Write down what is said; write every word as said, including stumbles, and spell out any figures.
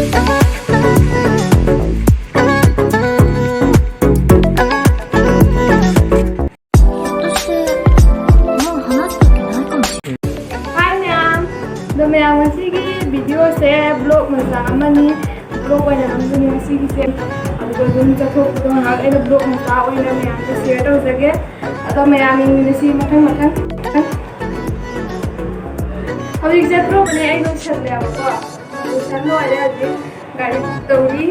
Hi ꯃꯌꯥꯝ꯫ ꯑꯗꯣ ꯃꯌꯥꯝ, ꯉꯁꯤꯒꯤ videoꯁꯦ vlog ꯃꯆꯥ ꯑꯃꯅꯤ꯫ Vlog ꯑꯣꯏꯅ ꯅꯝꯖꯅꯤ ꯉꯁꯤꯒꯤꯁꯦ꯫ ꯑꯗꯨꯒ ꯑꯗꯨꯝ ꯆꯠꯊꯣꯛꯄꯗꯣ ꯉꯥꯏꯍꯥꯛ ꯑꯩꯅ vlog ꯃꯆꯥ ꯑꯣꯏꯅ ꯃꯌꯥꯝꯗ share ꯇꯧꯖꯒꯦ꯫ ꯑꯗꯣ ꯃꯌꯥꯝ ꯌꯦꯡꯃꯤꯟꯅꯁꯤ ꯃꯊꯪ ꯃꯊꯪ꯫ ꯍꯧꯖꯤꯛ ꯆꯠꯇ꯭ꯔꯨꯕꯅꯦ ꯑꯩ ꯂꯣꯏꯁꯜꯂꯦꯕꯀꯣ꯫ ꯂꯣꯏꯁꯜ ꯂꯣꯏꯔꯦ ꯍꯧꯖꯤꯛ ꯒꯥꯔꯤ ꯇꯧꯔꯤ꯫